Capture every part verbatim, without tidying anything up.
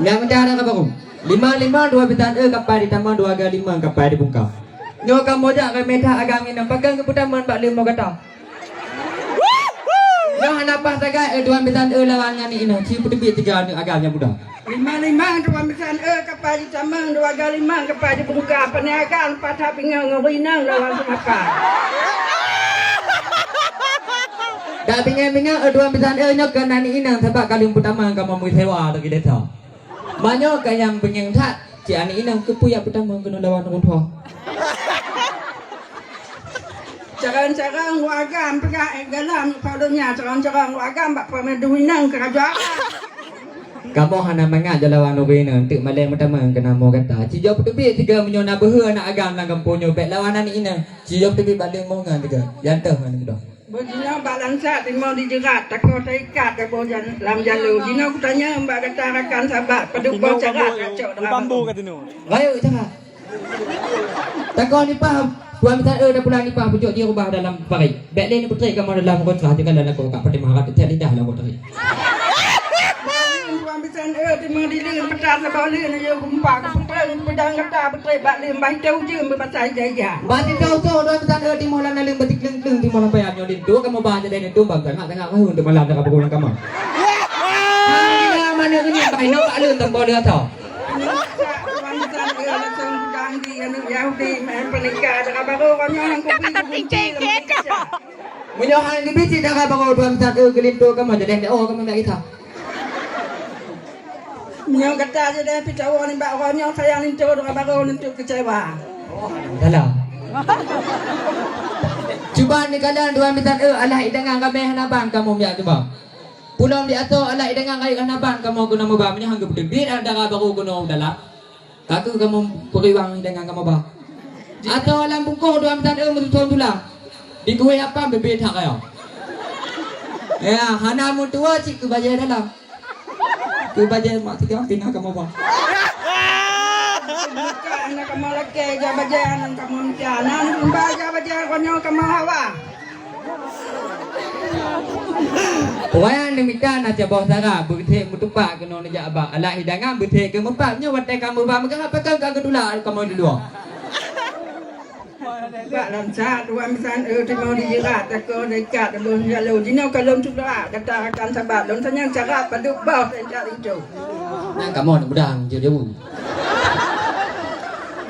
Nyang meucara ka baru. Lima-lima dua bisan e kapai ditamong, dua ga lima kapai dibungka. Nyoe kamoe jak keu meudah agam inong, pakon geupeutamong bak leumo gata. Nyoe hana paih sagai, eh, dua bisan e lawan ngon inong, ci peuteubiet tiga aneuk agam nyang muda. Lima-lima dua bisan e kapai ditamong, dua ga lima kapai dibungka, pane agam patah pingan ngon inong lawan seumapa. Dak bingai-bingai, eh, dua bisan e nyoe keu aneuk inong, sabab kali peutamong kamoe meusewa lagèe desa. Meunyoe ka nyang beungéng that, cit aneuk inong keupeue jak peutamong keunoe lawan ureueng tuha. Carông-carông u agam peugah, eh, galam padum nyan, carông-carông u agam bak peumeudeuh inong keurajeuen. Kamoe hana mangat jalawan ureueng inong, teuk malèe meutamong keunan mo gata. Ci jok peuteubiet sigoe meunyoe na beuhe aneuk agam lam gampông nyoe, bèk lawan aneuk inong. Ci jok peuteubiet bak leumo ngon sigoe. Jantoh ngon sigoe. Beuh jinoe bak lansat timoh di jeurat, takot teuikat taboh jan-, lam jalô. Jinoe kutanyong bak gata rakan sabat, padub boh carat kacok dara bambu. Rayeuk carat. Takot nipah, tuan misal, eh, dah pulang nipah, pucok jih rubah dalam parit. Bèk lé neupeutrép kamoe dalam kontra, teuka dalam kokak, patéh maharat, teutek lidah lam kontra. Tuan bisan, eh, teuma di leuen peutra saboh leuen, ayo gumpa, geupeudang gata, peutrép bak leuen, bah itong ujeuen beubasa ija-ija. Bah itong usoe, tuan bisan, eh, timoh lam naleueng beuti kleueng-kleueng, timoh lam payah nyoe linto, kamoe bah jadi linto, bah tangah-tangah tahun teumalam teuka peugulang kamoe. Alhamdulillah, mana keunyan, bah inoe bak leuen, teuka leueng ata. Tuan bisan, eh, langsung peudang di aneuk Yahudi, main peunikah, dara barô, konyol nyang kubi, kubi, kubi, kubi. Meunyoe han geubi cit dara barô, tuan bisan, eh, geulinto kamoe, jadi ndak, oh, kamoe ndak kisah. Meunyoe gata jideh pitawoe nibak uroe nyoe, sayang linto dara barô, linto keucewa. Salah. Cuba neukalon dua misan, eh, alah idangan ramé hana ban kamoe miak cuba. Pulom di asoe alah idangan rayeuk hana ban kamoe guna meuba, meunyoe han geupeuteubit dara barô guna u dalam. Ka keuh kamoe peuriwang idangan kamoe ba. Asoe lam bungkôh dua misan, eh, meususon tulang. Di kueh apam bibit hak kaya. Ya, hana meutuwa cit keu bajèe dalam. Keu bajèe mak tiga pina kamoe ba. Buka aneuk kamoe lakèe, ja bajèe aneuk kamoe mita. Nan ba ja bajèe konyoe kamoe hawa. Wayang neumita na saboh sara, beuthek meutupak keunoe neujak ba. Alah hidangan beuthek keu meupat, nyoe watèe kamoe ba meugarap pakon ka geutulak kamoe di luwa. Bak lansat, tuan bisan, eh, timoh di jeurat, takot teuikat, taboh jalô. Jinoe ka lôn tulak, gata rakan sabat, lôn tanyong carat padub boh teuikat linto. Nyan kamoe aneuk muda, jeuet jaweueb.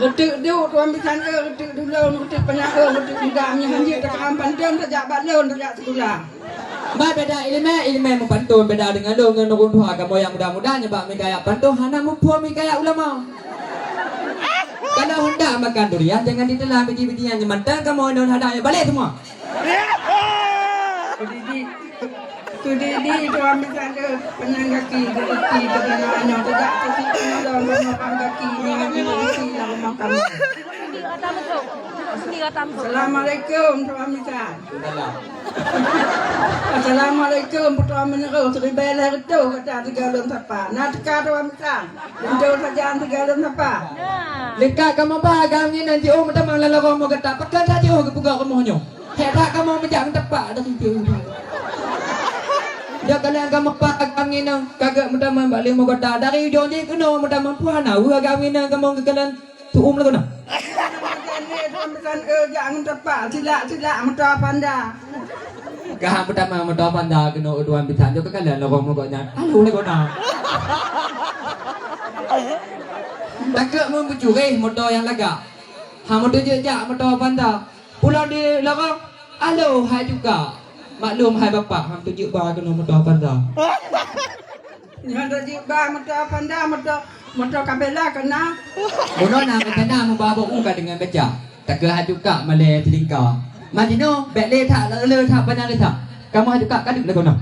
Geuteuk duek, tuan bisan, eh, geuteuk dulon, geuteuk panyang, eh, geuteuk muda, meunyoe han jeuet takaram pantôn, tajak bak lôn, tajak sikula. Bah beda ileumèe, ileumèe meupanton beda deungon lôn ngon ureueng tuha. Kamoe nyang muda-muda nyoe bak mita jak panton hana muphom hikayat ulama. Kalau hendak makan durian, jangan ditelan biji-bijian. Nyoe mantong kamoe non hana nyoe balek semua. Kudidi, kudidi, tuan misalnya penyang gaki, gaki, penyang anak, tidak kaki, penyang dalam rumah gaki, penyang gaki, dalam rumah kamu. Assalamualaikum, tuan misal. Assalamualaikum, putroe meunyeureuh, siribèe lhèe reutôh gata sigohlom sapa. Na teuka droe mita, linto sajan sigohlom sapa. Leuka kamoe ba agam ngieng jiôh meutamong lam lorong mo gata, pakon that jiôh geupeugah rumoh nyoe. Hék that kamoe meujak meuteumpat dari jiôh. Jeuet kalon kamoe ba agam ngieng ka geuh meutamong bak lé mo gata, dari ujong jih keunoe meutamong puih hana weueh agam ngieng kamoe geukalon. Tu'um lagoe na. Tuan bisan, eh, jak ngon teumpat, silak-silak moto Panda. Ka meutamong moto Panda keunoe tuan bisan, jok keukalon lorong lagèe nyan. Alu lagoe na. Takot meubeucureh moto nyang lagak. Ha, moto jeuet jak moto Panda. Pulang di lorong, alu hai juga. Maklum hai bapak, ha, moto jeuet ba keunoe moto Panda. Nyoe dak jiba moto Panda, moto, moto Kabela keu na. Bunoe na rencana meuba boh u ka deungon beca. Takeu haju kak malèe silingka. Majinoe bèk lé that le that panyang le that. Kamoe haju kak kadeuek lagoe na.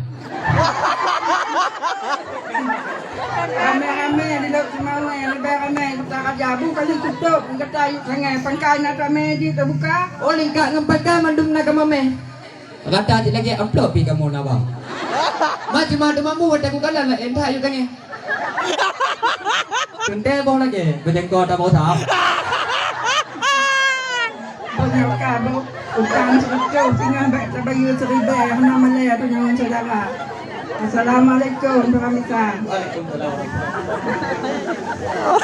Ramé-ramé di Lhokseumawe, leubeh ramé Kuta Raja. Bu kali tutôp, gata yue sangè pangkai na ramé jiteubuka. Oh, lingkat ngon pangkai mandum na kamoe mè. Rata cit lagèe amplop pih kamoe na ba. Ma cuma teumambu watèe kukalon laén that yue tangèh. Teuntèe boh lagèe beujangko taboh saham. Banyak kabut, utang seureutôh, singoh bèk tabayeue siribèe, hana malèe tanyoe syedara. Assalamualaikum, Tuan Bisan. Waalaikumsalam.